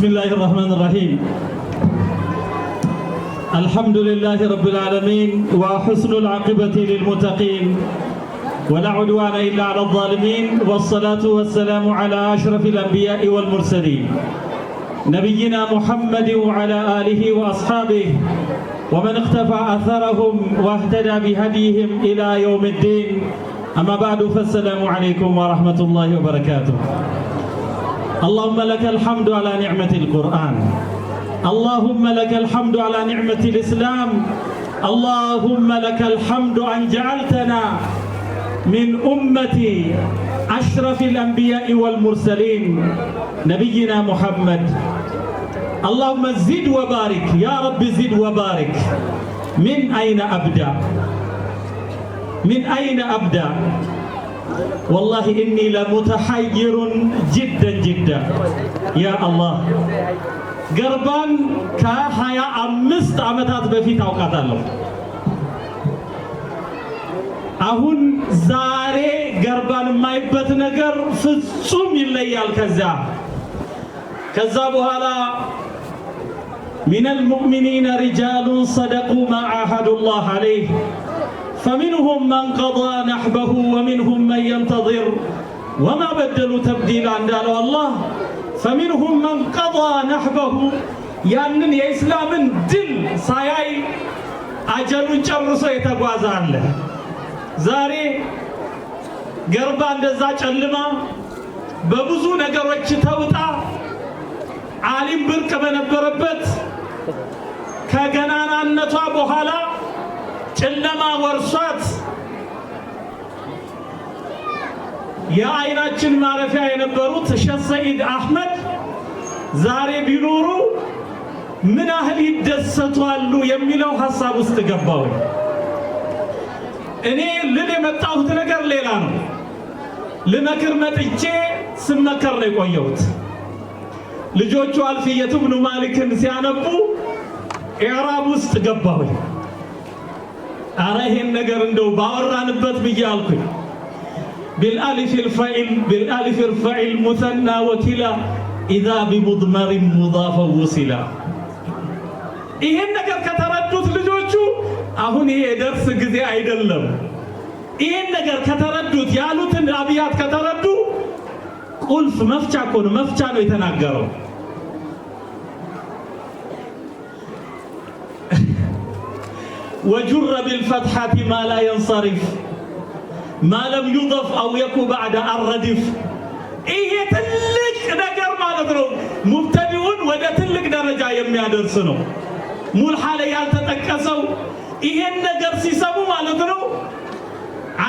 بسم الله الرحمن الرحيم. الحمد لله رب العالمين، وحسن العاقبة للمتقين، ولا عدوان إلا على الظالمين، والصلاة والسلام على أشرف الأنبياء والمرسلين، نبينا محمد وعلى آله وأصحابه ومن اقتفى أثرهم واهتدى بهديهم إلى يوم الدين. أما بعد، فالسلام عليكم ورحمة الله وبركاته. اللهم لك الحمد على نعمة القرآن، اللهم لك الحمد على نعمة الإسلام، اللهم لك الحمد أن جعلتنا من أمة أشرف الأنبياء والمرسلين، نبينا محمد. اللهم زد وبارك، يا رب زد وبارك. من أين أبدأ؟ من أين أبدأ؟ والله إني لمتحير جدا جدا. يا الله፣ ገርባን ከ25 ዓመታት በፊት አውቃታለሁ። አሁን ዛሬ ገርባን የማይበት ነገር ፍጹም ይለያል። ከዛ በኋላ من المؤمنين رجال صدقوا ما عاهدوا الله عليه، فمنهم من قضى نحبه ومنهم من ينتظر وما بدلوا تبديلا እንዳለው አላህ፣ فمنهم من قضى نحبه፣ ያንን የኢስላምን ድል ሳያይ አጀሉን ጨርሶ የተጓዘ አለ። ዛሬ ገርባ እንደዛ ጨልማ፣ በብዙ ነገሮች ተውጣ፣ ዓሊም ብርቅ በነበረበት ከገናናነቷ በኋላ ጨለማ ወርሷት፣ የአይናችን ማረፊያ የነበሩት ሸህ ሰዒድ አሕመድ ዛሬ ቢኖሩ ምን ያህል ይደሰቷሉ የሚለው ሐሳብ ውስጥ ገባሁኝ። እኔ ልል የመጣሁት ነገር ሌላ ነው። ልመክር መጥቼ ስመከር ነው የቆየሁት። ልጆቹ አልፍየቱ ብኑ ማሊክን ሲያነቡ ኢዕራብ ውስጥ ገባሁኝ። አረ ይሄን ነገር እንደው ባወራንበት ብዬ አልኩኝ። بالألف ارفع بالألف ارفع المثنى وكلا إذا بمضمر مضافا وصلا። ይሄን ነገር ከተረዱት ልጆቹ፣ አሁን ይሄ የደርስ ጊዜ አይደለም። ይሄን ነገር ከተረዱት፣ ያሉትን አብያት ከተረዱ፣ ቁልፍ መፍቻ እኮ ነው፣ መፍቻ ነው የተናገረው። وجر بالفتحة ما لا ينصرف ما لم يضف أو يك بعد الردف። ይሄ ትልቅ ነገር ማለት ነው። ሙብተዲውን ወደ ትልቅ ደረጃ የሚያደርስ ነው። ሙልሓ ላይ ያልተጠቀሰው ይሄን ነገር ሲሰሙ ማለት ነው።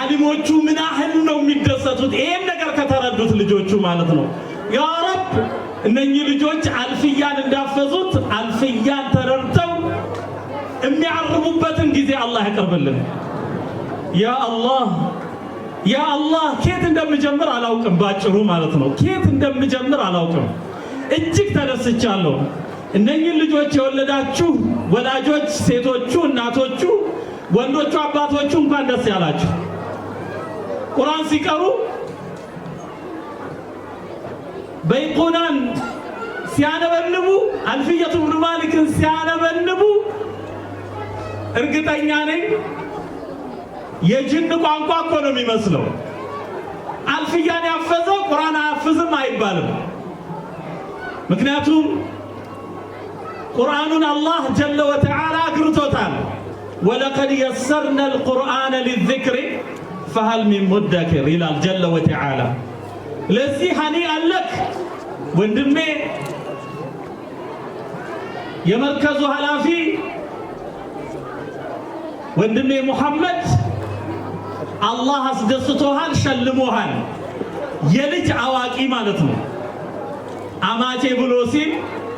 ዓሊሞቹ ምን ያህል ነው የሚደሰቱት ይሄን ነገር ከተረዱት ልጆቹ ማለት ነው። يا رب፣ እነኚህ ልጆች አልፍያን እንዳፈዙት አልፍያን ተረድተው የሚያርቡበትን ጊዜ አላህ ያቀርብልን። يا الله، يا الله፣ ኬት እንደምጀምር አላውቅም። ባጭሩ ማለት ነው፣ ኬት እንደምጀምር አላውቅም። እጅግ ተደስቻለሁ። እነኚህን ልጆች የወለዳችሁ ወላጆች፣ ሴቶቹ እናቶቹ፣ ወንዶቹ አባቶቹ፣ እንኳን ደስ ያላችሁ። ቁርአን ሲቀሩ፣ በይቁናን ሲያነበንቡ፣ አልፍየቱ ብኑ ማሊክን ሲያነበንቡ፣ እርግጠኛ ነኝ የጅን ቋንቋ እኮ ነው የሚመስለው። አልፍያን ያፈዘው ቁርአን አያፍዝም አይባልም። ምክንያቱም ቁርአኑን አላህ جل وتعالى አግርቶታል። ولقد يسرنا القرآن للذكر فهل من مدكر ይላል جل وتعالى። ለዚህ هنيئا لك ወንድሜ፣ የመርከዙ ኃላፊ ወንድሜ ሙሐመድ፣ አላህ አስደስቶሃል፣ ሸልሞሃል። የልጅ አዋቂ ማለት ነው። አማቼ ብሎ ሲል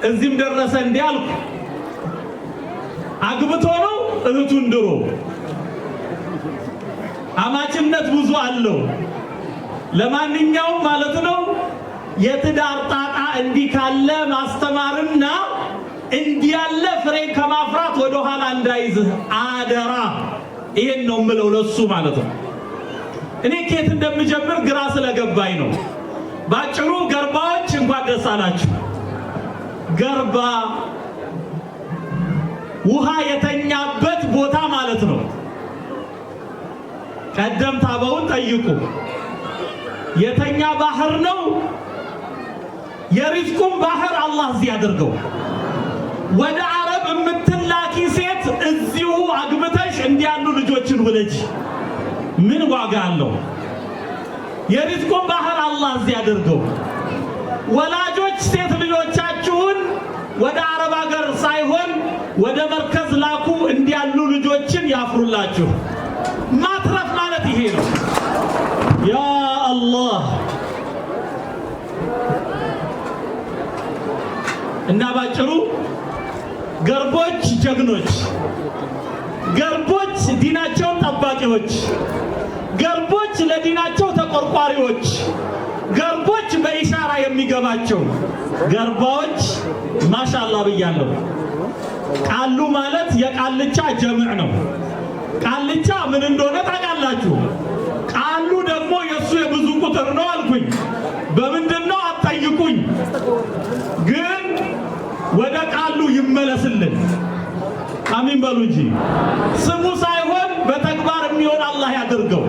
እዚህም ደረሰ እንዲህ አልኩ። አግብቶ ነው እህቱን ድሮ። አማችነት ብዙ አለው። ለማንኛውም ማለት ነው፣ የትዳር ጣጣ እንዲህ ካለ ማስተማርና እንዲህ ያለ ፍሬ ከማፍራት ወደ ኋላ እንዳይዝህ አደራ። ይሄን ነው የምለው ለሱ ማለት ነው። እኔ ኬት እንደምጀምር ግራ ስለገባኝ ነው። ባጭሩ ገርባዎች እንኳን ደስ አላችሁ። ገርባ ውሃ የተኛበት ቦታ ማለት ነው። ቀደምት አበውን ጠይቁ። የተኛ ባህር ነው። የሪዝቁም ባህር አላህ እዚህ ያድርገው። ወደ አረብ የምትላኪ ሴት እዚሁ አግብተሽ እንዲያሉ ልጆችን ውለጂ። ምን ዋጋ አለው? የሪዝቁም ባህር አላህ እዚህ ያድርገው። ወላጆች ሴት ልጆቻችሁን ወደ አረብ ሀገር ሳይሆን ወደ መርከዝ ላኩ። እንዲያሉ ልጆችን ያፍሩላችሁ። ማትረፍ ማለት ይሄ ነው። ያ አላህ። እና ባጭሩ ገርቦች ጀግኖች፣ ገርቦች ዲናቸውን ጠባቂዎች፣ ገርቦች ለዲናቸው ተቆርቋሪዎች፣ ገርቦች በኢሻራ የሚገባቸው ገርባዎች ማሻአላህ ብያለሁ። ቃሉ ማለት የቃልቻ ጀምዕ ነው። ቃልቻ ምን እንደሆነ ታውቃላችሁ። ቃሉ ደግሞ የእሱ የብዙ ቁጥር ነው አልኩኝ። በምንድን ነው አትጠይቁኝ። ግን ወደ ቃሉ ይመለስልን። አሚን በሉ እንጂ። ስሙ ሳይሆን በተግባር የሚሆን አላህ ያድርገው።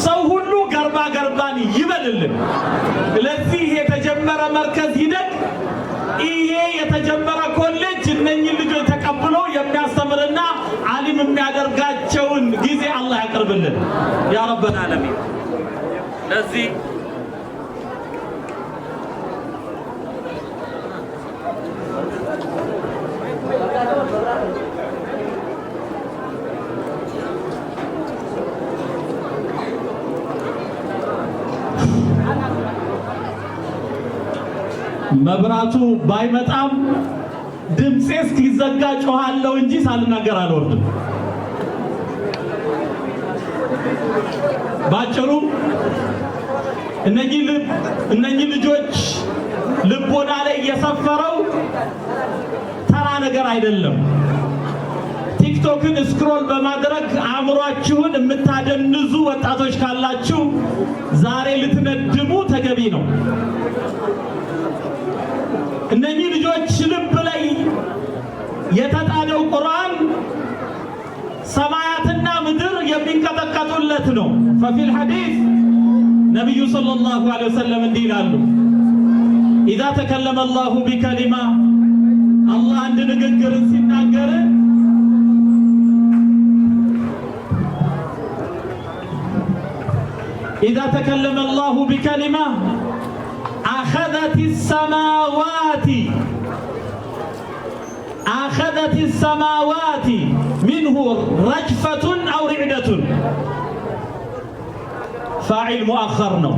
ሰው ሁሉ ገርባ ገርባን ይበልልን። ለዚህ የተጀመረ መርከዝ ይደግ። ይሄ የተጀመረ ኮሌጅ እነኝህ ልጆች ተቀብሎ የሚያስተምርና ዓሊም የሚያደርጋቸውን ጊዜ አላህ ያቅርብልን ያ ረበል ዓለሚን። ለዚህ መብራቱ ባይመጣም ድምፄ እስኪዘጋ ጮኻለሁ እንጂ ሳልናገር አልወርድም። ባጭሩ እነኚህ ልጆች ልቦና ላይ የሰፈረው ተራ ነገር አይደለም። ቲክቶክን scroll በማድረግ አእምሯችሁን የምታደንዙ ወጣቶች ካላችሁ ዛሬ ልትነድሙ ተገቢ ነው። እነኚህ ልጆች ልብ ላይ የተጣለው ቁርአን ሰማያትና ምድር የሚንቀጠቀጡለት ነው። ففي الحديث ነቢዩ صلى الله عليه وسلم እንዲህ ይላሉ፣ إذا تكلم الله بكلمة አላህ አንድ ንግግርን ሲናገር إذا تكلم الله بكلمة أخذت السماوات منه رجفة أو رعدة فاعل مؤخر ነው።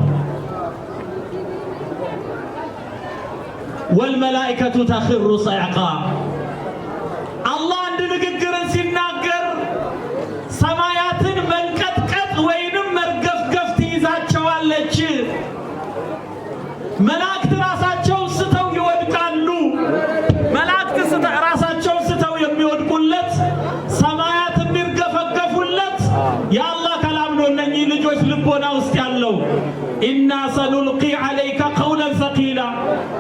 والملائكة تخر صعقا። አላህ አንድ ንግግርን ሲናገር ሰማያትን መንቀጥቀጥ ወይንም መርገፍገፍ ትይዛቸዋለች። መላእክት ራሳቸውን ስተው ይወድቃሉ። መላእክት ራሳቸውን ስተው የሚወድቁለት፣ ሰማያት የሚርገፈገፉለት የአላህ ከላም ነው። እነኚህ ልጆች ልቦና ውስጥ ያለው إنا سنلقي عليك قولا ثقيلا።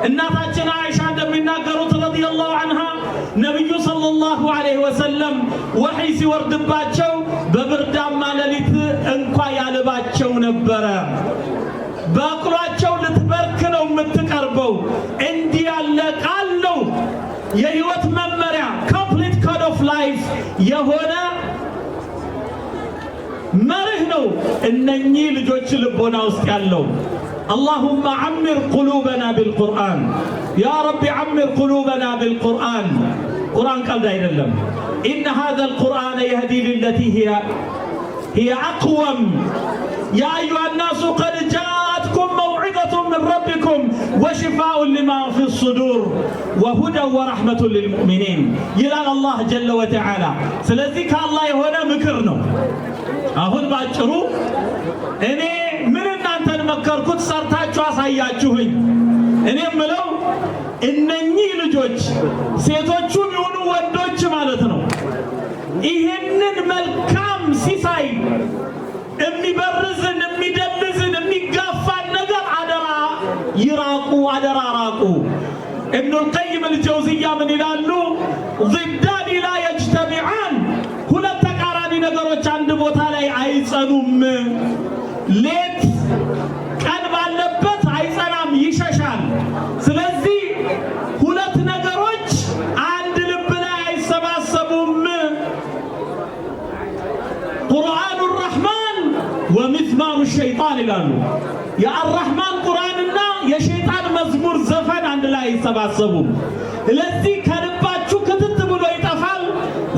እናታችን አይሻ እንደሚናገሩት رضي الله عنها ነቢዩ صلى الله عليه وسلم ወሕይ ሲወርድባቸው በብርዳማ ሌሊት እንኳ ያልባቸው ነበረ። በቅሏቸው ልትበርክ ነው የምትቀርበው። እንዲህ ያለ ቃል ነው የህይወት መመሪያ complete code of life የሆነ መርህ ነው እነኚህ ልጆች ልቦና ውስጥ ያለው። اللهم عمر قلوبنا بالقرآن يا ربي عمر قلوبنا بالقرآن። ቁርአን ቀልድ አይደለም። إن هذا القرآن يهدي للتي هي أقوم يا أيها الناس قد جاءتكم موعظة من ربكم وشفاء لما في الصدور وهدى ورحمة للمؤمنين ይላል አላህ جل وتعالى። ስለዚህ ከአላህ የሆነ ምክር ነው። አሁን ባጭሩ እኔ ምን እናንተን መከርኩት፣ ሰርታችሁ አሳያችሁኝ። እኔ ምለው እነኚህ ልጆች ሴቶቹም ይሁኑ ወንዶች ማለት ነው ይህንን መልካም ሲሳይ የሚበርዝን፣ የሚደልዝን፣ የሚጋፋን ነገር አደራ ይራቁ፣ አደራ ራቁ። ኢብኑል ቀይም አልጀውዚያ ምን ይላሉ? ضدان لا يجتمعان፣ ሁለት ተቃራኒ ነገሮች አንድ ቦታ ላይ አይጸኑም። ሌት ቀን ባለበት አይጸናም፣ ይሸሻል። ስለዚህ ሁለት ነገሮች አንድ ልብ ላይ አይሰባሰቡም። قرآن الرحمن ومزمار الشيطان ይላሉ። የአራሕማን ቁርአንና የሸይጣን መዝሙር ዘፈን አንድ ላይ አይሰባሰቡም። ስለዚህ ከልባችሁ ክትት ብሎ ይጠፋል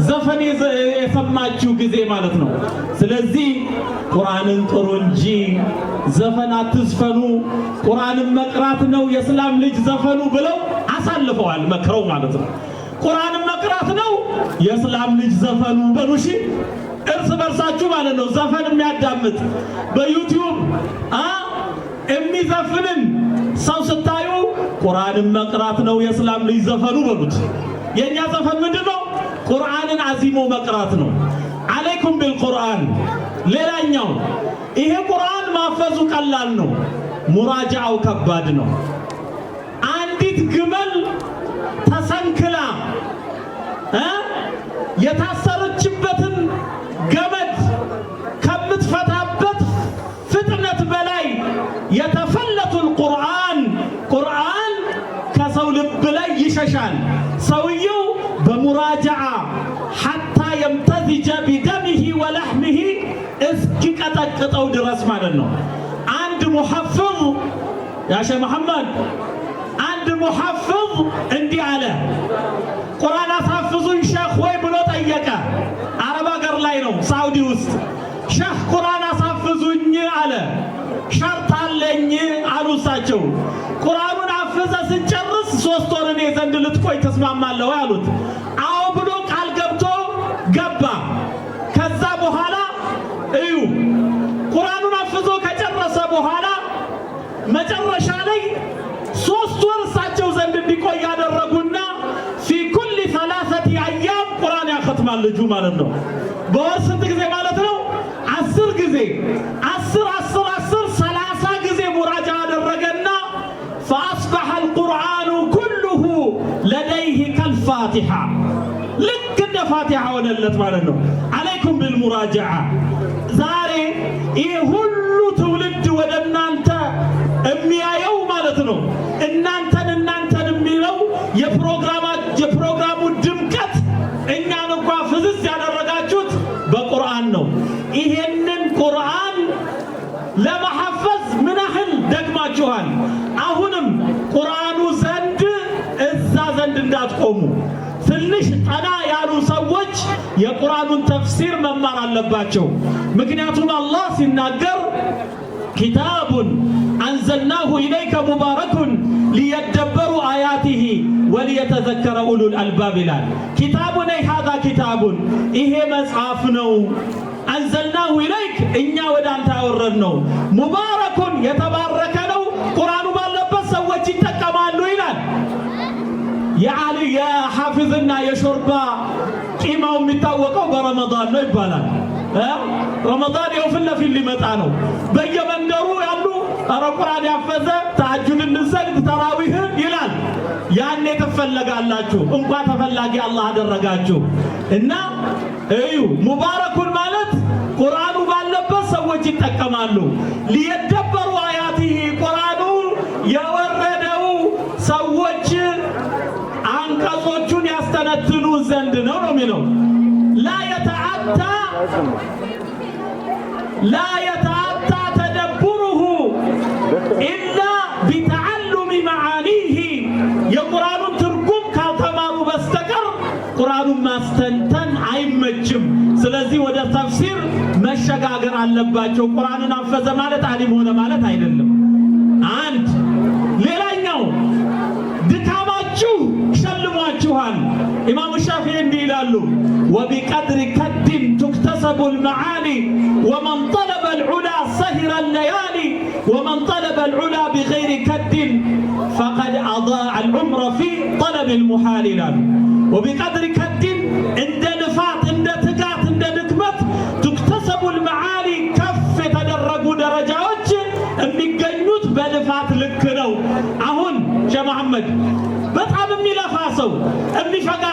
ዘፈን የሰማችሁ ጊዜ ማለት ነው። ስለዚህ ቁርአንን ጥሩ እንጂ ዘፈን አትዝፈኑ፣ ቁርአንን መቅራት ነው የእስላም ልጅ ዘፈኑ ብለው አሳልፈዋል፣ መክረው ማለት ነው። ቁርአንን መቅራት ነው የእስላም ልጅ ዘፈኑ በሉ እሺ፣ እርስ በርሳችሁ ማለት ነው። ዘፈን የሚያዳምጥ በዩቲዩብ የሚዘፍንን ሰው ስታዩ ቁርአንን መቅራት ነው የእስላም ልጅ ዘፈኑ በሉት። የእኛ ዘፈን ምንድን ነው? ቁርአንን አዚሞ መቅራት ነው። عليكم بالقرآن። ሌላኛው ይሄ ቁርአን ማፈዙ ቀላል ነው፣ ሙራጃው ከባድ ነው። አንዲት ግመል ተሰንክላ የታሰረችበትን ገመድ ከምትፈታበት ፍጥነት በላይ يتفلت القرآن፣ ቁርአን ከሰው ልብ ላይ ይሸሻል። ሰውየው በሙራጃዓ حتى يمتزج بدمه ولحمه እስኪቀጠቅጠው ድረስ ማለት ነው። አንድ ሙሐፍዝ ያ ሼህ መሐመድ፣ አንድ ሙሐፍዝ እንዲህ አለ። ቁርአን አሳፍዙኝ ሸህ ወይ ብሎ ጠየቀ። አረብ ሀገር ላይ ነው፣ ሳውዲ ውስጥ። ሸህ ቁርአን አሳፍዙኝ አለ። ሸርጥ አለኝ አሉ እሳቸው። ቁርአኑን አፍዘ ስንጨርስ 3 ወር እኔ ዘንድ ልትቆይ ተስማማለህ ወይ አሉት። አዎ ብሎ ቃል ገብቶ ገባ። ከዛ በኋላ እዩ፣ ቁርአኑን አፍዞ ከጨረሰ በኋላ መጨረሻ ላይ 3 ወር እሳቸው ዘንድ እንዲቆይ ያደረጉና في كل 3 أيام ቁርአን ያኸትማል ልጁ ማለት ነው። በወር ስንት ጊዜ ማለት ነው? 10 ጊዜ፣ 10 10 10፣ 30 ጊዜ ሙራጃ አደረገና فأصبح القرآن كله لديه كالفاتحة፣ ልክ እንደ ፋቲሓ ሆነለት ማለት ነው። عليكم بالمراجعة። ዛሬ ይህ ሁሉ ትውልድ ወደ እናንተ የሚያየው ማለት ነው። እናንተን እናንተን የሚለው የፕሮግራሙ ድምቀት እኛን እንኳ ፍዝዝ ያደረጋችሁት በቁርአን ነው። ይሄንን ቁርአን ለመሐፈዝ ምን ያህል ደግማችኋል? አሁንም ቁርአኑ ዘንድ እዛ ዘንድ እንዳትቆሙ። ትንሽ ጠና ያሉ ሰዎች የቁርአኑን ተፍሲር መማር አለባቸው። ምክንያቱም አላህ ሲናገር كتاب أنزلناه إليك مبارك ليدبروا آياته وليتذكر أولو الألباب ይላል። كتاب أي هذا كتاب ይሄ መጽሐፍ ነው። أنزلناه إليك እኛ ወደ አንተ ያወረድነው፣ مبارك የተባረከ ነው። ቁርአኑ ባለበት ሰዎች ይጠቀማሉ ይላል። የዓሊ የሐፊዝና የሾርባ ቂማው የሚታወቀው በረመዳን ነው ይባላል። ረመዳን ይኸው ፊት ለፊት ሊመጣ ነው። በየመንደሩ ያሉ ኧረ ቁርአን ያፈዘ ተሐጁድ እንሰግድ ተራዊህ ይላል። ያኔ ትፈለጋላችሁ። እንኳ ተፈላጊ አላህ አደረጋችሁ። እና እዩ፣ مبارك ማለት ቁርአኑ ባለበት ሰዎች ይጠቀማሉ። ليدبروا آياته ቁርአኑ የወረደው ሰዎች አንቀጾቹን ያስተነትኑ ዘንድ ነው ነው የሚለው። لا يتأتى تدبره إلا بتعلم معانيه የቁርአኑን ትርጉም ካልተማሩ በስተቀር ቁርአኑን ማስተንተን አይመችም። ስለዚህ ወደ ተፍሲር መሸጋገር አለባቸው። ቁርአንን አፈዘ ማለት አሊም ሆነ ማለት አይደለም። አንድ ሌላኛው ድካማችሁ ሸልሟችኋል። ኢማሙ ሻፊዒ እንዲህ ይላሉ፣ وبقدر كد تكتسب المعالي ومن طلب العلا سهر الليالي ومن طلب العلا بغير كد فقد أضاع العمر في طلب المحال ይላሉ። وبقدر كد እንደ ልፋት፣ እንደ ትጋት፣ እንደ ድክመት تكتسب المعالي ከፍ የተደረጉ ደረጃዎች የሚገኙት በልፋት ልክ ነው። አሁን ሼህ መሐመድ መሐመድ። በጣም የሚለፋ ሰው፣ የሚፈጋ